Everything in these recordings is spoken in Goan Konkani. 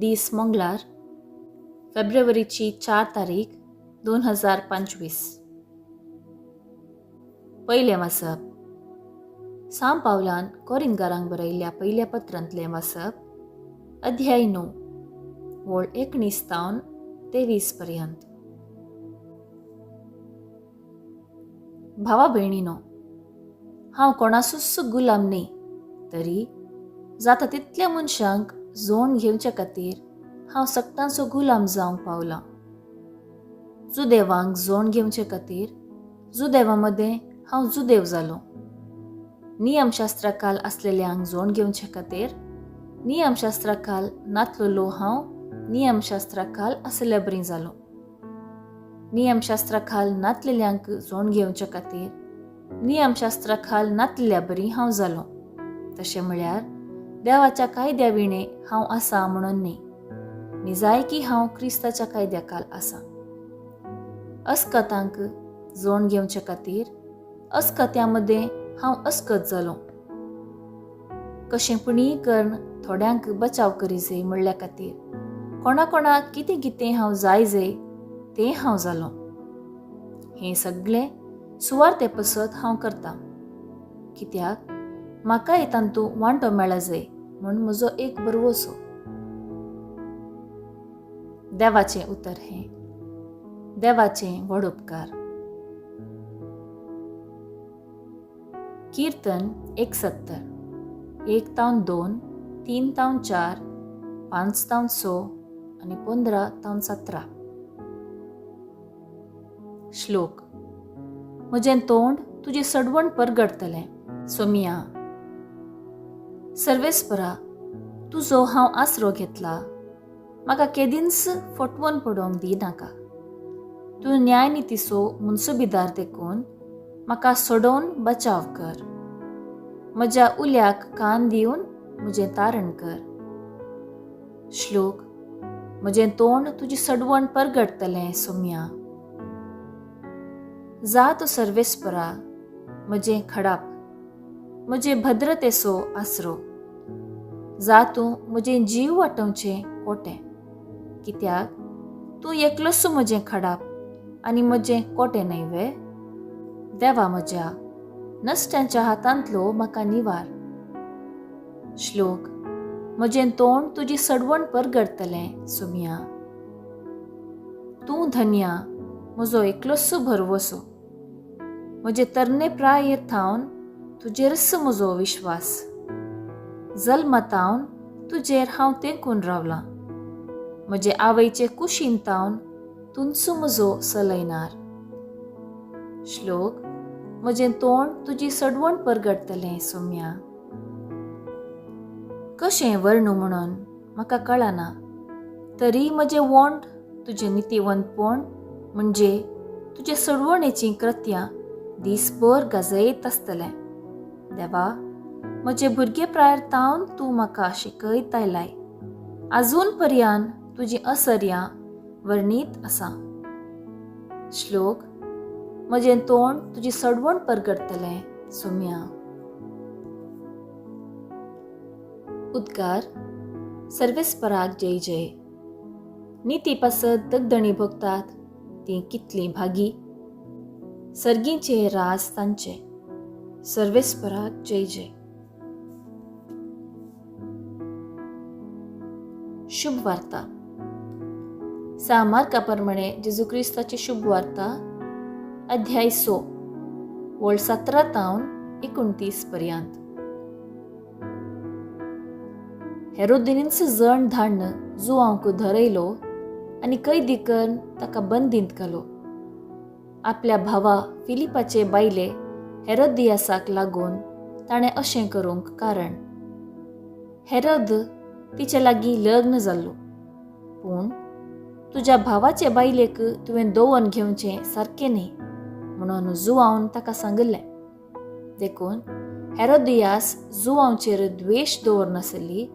दीस मंगळार, फेब्रुवारीची 4 तारीख 2025. पयलें वाचप. सांव पावलान कोरिंगारांक बरयल्ल्या पयल्या पत्रांतलें वाचप, अध्याय 9, वळ 19 तावन 23 पर्यंत. भावा भयणीनो, हांव कोणासूच गुलाम न्ही, तरी जाता तितल्या मनशांक जोण घेवचे खातीर हांव सगटांचो गुलाम जावंक पावलां. जुदेवांक जोण घेवचे खातीर जुदेवा मदें हांव जुदेव जालो. नियमशास्त्रा खाल आसलेल्यांक जोण घेवचे खातीर नियमशास्त्रा खाल नातलेलो हांव नियमशास्त्रा खाल आसल्या बरी जालो. नियमशास्त्रा खाल नातलेल्यांक जोण घेवचे खातीर नियमशास्त्रा खाल नातलेल्या बरी हांव जालो. तशें म्हळ्यार देवाच्या कायद्या विणे हांव आसा म्हणून न्ही, निजायकी हांव क्रिस्ताच्या कायद्या खाल आसा. अस्कतांक जोण घेवचे खातीर अस्कत्या मदें हांव अस्कत जालो. कशें पुणीय करून थोड्यांक बचाव करी जाय म्हणल्या खातीर कोणा कोणाक कितें कितें हांव जाय जाय तें हांव जालो. हें सगळें सुवार्थे पसत हांव करतां, कित्याक म्हाकाय तांतू वांटो मेळा जाय म्हूण म्हजो एक बरवसो. देवाचें उतर हें. देवाचें व्हड उपकार. कीर्तन 170, 1 तावन 2, 3 तावन 4, 5 तावन 6 आनी 15 तावन 17. श्लोक. म्हजें तोंड तुजें सडवण परगडतलें सोमिया. सर्वेस्परा, तुजो हांव आसरो घेतला, म्हाका केदींच फटवून पडोवंक दी नाका. तूं न्यायनितीचो मुन्सुबिदार देखून म्हाका सोडोवन बचाव कर. म्हज्या उल्याक कान दिवन म्हजें तारण कर. श्लोक. म्हजें तोंड तुजी सडवण परगडतलें सोम्या. जा तूं सर्वेस्परा म्हजें खडाप, म्हजे भद्रतेचो आसरो. जा तूं म्हजें जीव वाटोवचें कोटें, कित्याक तूं एकलोच म्हजें खडाप आनी म्हजें कोटें न्हय वे. देवा म्हज्या, नश्ट्यांच्या हातांतलो म्हाका निवार. श्लोक. म्हजें तोंड तुजी सडवण परगडतलें सुमिया. तूं धन्या म्हजो एकलोच भरवसो. म्हजे तरणे प्रायेर थावन तुजेरच म्हजो विश्वास. जल्मतावन तुजेर हांव तेंकून रावलां. म्हजे आवयचे कुशीन तावन तुंचो म्हजो सलयनार. श्लोक. म्हजें तोंड तुजी सडवण परगडतलें सोम्या. कशें वर्णू म्हणून म्हाका कळना, तरी म्हजें वोंड तुजें नितीवंतपण म्हणजे तुजे सडवणेचीं कृत्यां दीसभर गाजयत आसतलें. देवा, म्हजे भुरगे प्रायर तावन तूं म्हाका शिकयत आयलाय. आजून पर्यान तुजी असर्यां वर्णीत आसा. श्लोक. म्हजें तोंड तुजी सडवण परगडतलें सोम्या. उद्गार. सर्वेस्पराक जय जय. निती पासत दगदणी भोगतात तीं कितलीं भागी, सर्गींचे राज तांचे. सर्वेस्पराक जय जय. शुभ वार्ता. सांव मार्का प्रमाणे जेजू क्रिस्ताची शुभ वार्ता, अध्याय 6, वळ 17 तावन 29 पर्यंत. हेरोदिनींच जण धाडून जुवांक धरयलो आनी कैदी करून ताका बंदींत घालो. आपल्या भावा फिलिपाचे बायले हेरोदियासाक लागून ताणें अशें करूंक कारण. हेरोद तिचे लागीं लग्न जाल्लो, पूण तुज्या भावाचे बायलेक तुवें दवोन घेवचें सारकें न्ही म्हणून जुवावन ताका सांगिल्लें. देखून हेरोदियास जुवांचेर द्वेश दवरनासली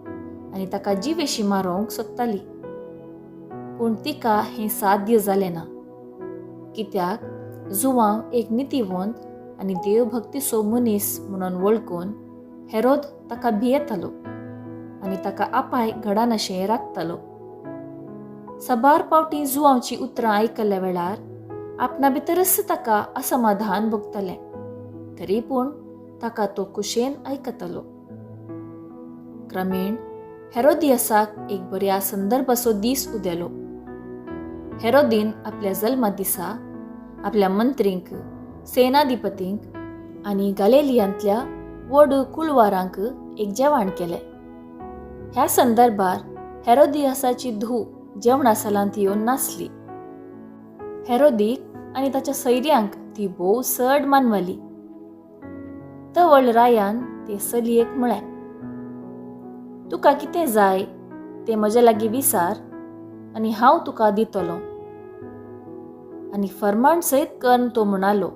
आनी ताका जिवेशी मारोवंक सोदताली, पूण तिका हें साध्य जालें ना, कित्याक जुवांव एक नितीवंत आनी देवभक्तीचो मनीस म्हणून वळखून हेरोद ताका भियेतालो आनी ताका आपाय घडानाशें राखतालो. साबार पावटीं जुवांवचीं उतरां आयकल्ल्या वेळार आपणा भितरच ताका असमाधान भोगतालें, तरी पूण ताका तो कुशेन आयकतालो. क्रमेण हेरोदियासाक एक बऱ्या संदर्भाचो दीस उदेलो. हेरोदीन आपल्या जल्मा दिसा आपल्या मंत्रींक, सेनाधिपतींक आनी गालेलियांतल्या व्हड कुळवारांक एक जेवण केलें. ह्या संदर्भार हेरोदियासाची धूव जेवणा सालांत येवन नासली. हेरोदीक आनी ताच्या सैर्यांक ती भोव चड मानवली. तवळ रायान ते चलयेक म्हळें, तुका कितें जाय तें म्हज्या लागीं विसार आनी हांव तुका दितलो. आनी फर्माण सयत करून तो म्हणालो,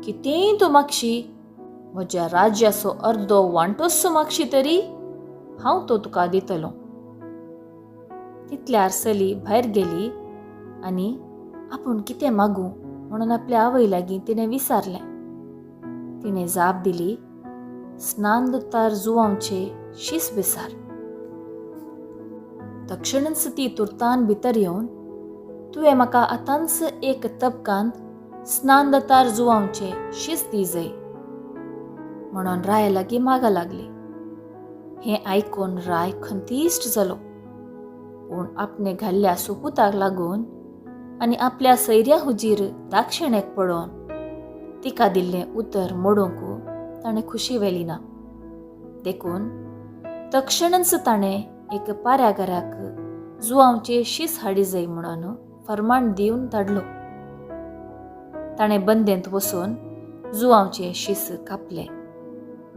कितेंय तूं मागशी, म्हज्या राज्याचो अर्दो वांटोसो मागशी तरी हांव तो तुका दितलो. तितल्यार चली भायर गेली आनी आपूण कितें मागूं म्हणून आपल्या आवय लागीं तिणें विचारलें. तिणें जाप दिली, स्नान दुतार जुवांवचे शीस विसार. तक्षणच ती तुर्तान भितर येवन, तुवें म्हाका आतांच एक तबकांत स्नान दतार जुवांवचे शीस दी जाय म्हणून राया लागीं मागा लागली. हें आयकून राय खंतीश्ट जालो, पूण आपणे घाल्ल्या सोपुताक लागून आनी आपल्या सैर्या हुजीर दाक्षिणेक पडोवन तिका दिल्लें उतर मोडूंक ताणें खुशी व्हेली ना. देखून तक्षणच ताणें एक पाऱ्याघराक जुवांवचे शीस हाडी जाय म्हणून फर्माण दिवन धाडलो. ताणें बंदेंत वचून जुवांवचे शीस कापलें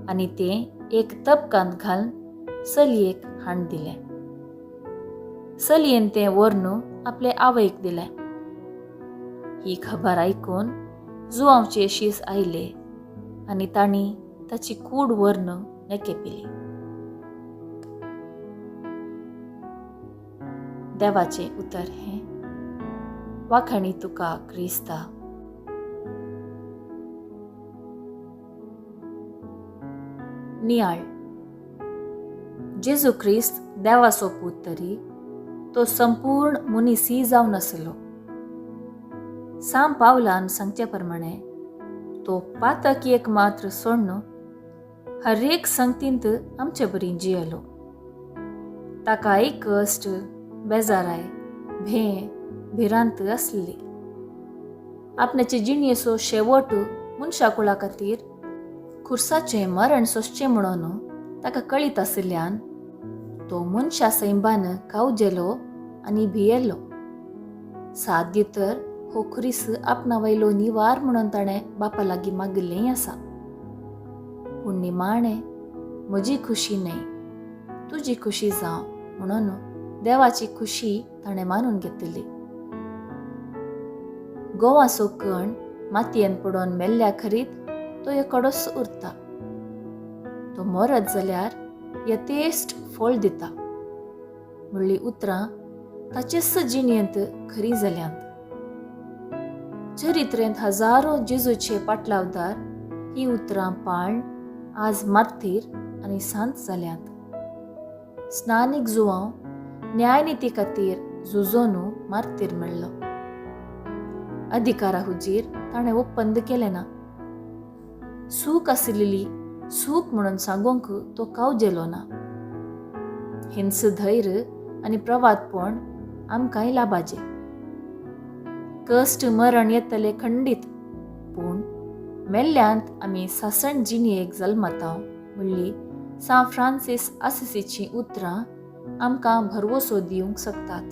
आनी तें एक तबकांत घालून चलयेक हाण दिलें. चलयेन तें व्हरून आपले आवयक दिलें. ही खबर आयकून जुवांवचे शीस आयले आनी तांणी ताची कूड व्हरून नेके पिली. देवाचें उतर हें. वाखाणी तुका क्रिस्ता. नियाळ. जेजू क्रिस्त देवाचो पूत तरी तो संपूर्ण मनीसय जावन आसलो. साम पावलान सांगचे प्रमाणे तो पातक एक मात्र सोडून हर एक संगतींत आमचे बरी जियेलो. ताका एक कश्ट, बेजाराय, भें, भिरांत आसली. आपणाचे जिणयेचो शेवट मनशा कुळा खातीर खुर्साचें मरण सोंसचें म्हणून ताका कळीत आशिल्ल्यान तो मनशा सैंबान कावजेलो आनी भियेलो. साध्य तर हो खुरीस आपणा वयलो निवार म्हणून ताणें बापा लागीं मागिल्लेंय आसा. पूण निमाणें म्हजी खुशी न्हय, तुजी खुशी जावं म्हणून देवाची खुशी ताणें मानून घेतिल्ली. गोवाचो कण मातयेन पडोवन मेल्ल्या खरीत तो एकडोच उरता. तो मरत जाल्यार यथेश्ट फळ दिता म्हणली उतरां ताचेच जिणेंत खरी जाल्यांत. चरित्रेंत हजारो जेजूचे पाटलावदार ही उतरां पाळन आज मार्थीर आनी सांत जाल्यांत. स्नानीक जुवांव न्यायनिती खातीर झुजोनू मार्तीर मेळ्ळो. अधिकारा हुजीर ताणें ಒಪ್ಪಂದ केलें ना. सूख आशिल्ली सूख म्हणून सांगूंक तो कावजेलो ना. हिंस धैर्य आनी प्रवादपण आमकांय लाभाचें. कश्ट मरण येतले खंडीत, पूण मेल्ल्यांत आमी सासण जिणयेक जल्मता म्हणली सां फ्रांसीस आसिसीचीं उतरां आमकां भरवसो दिवंक शकतात.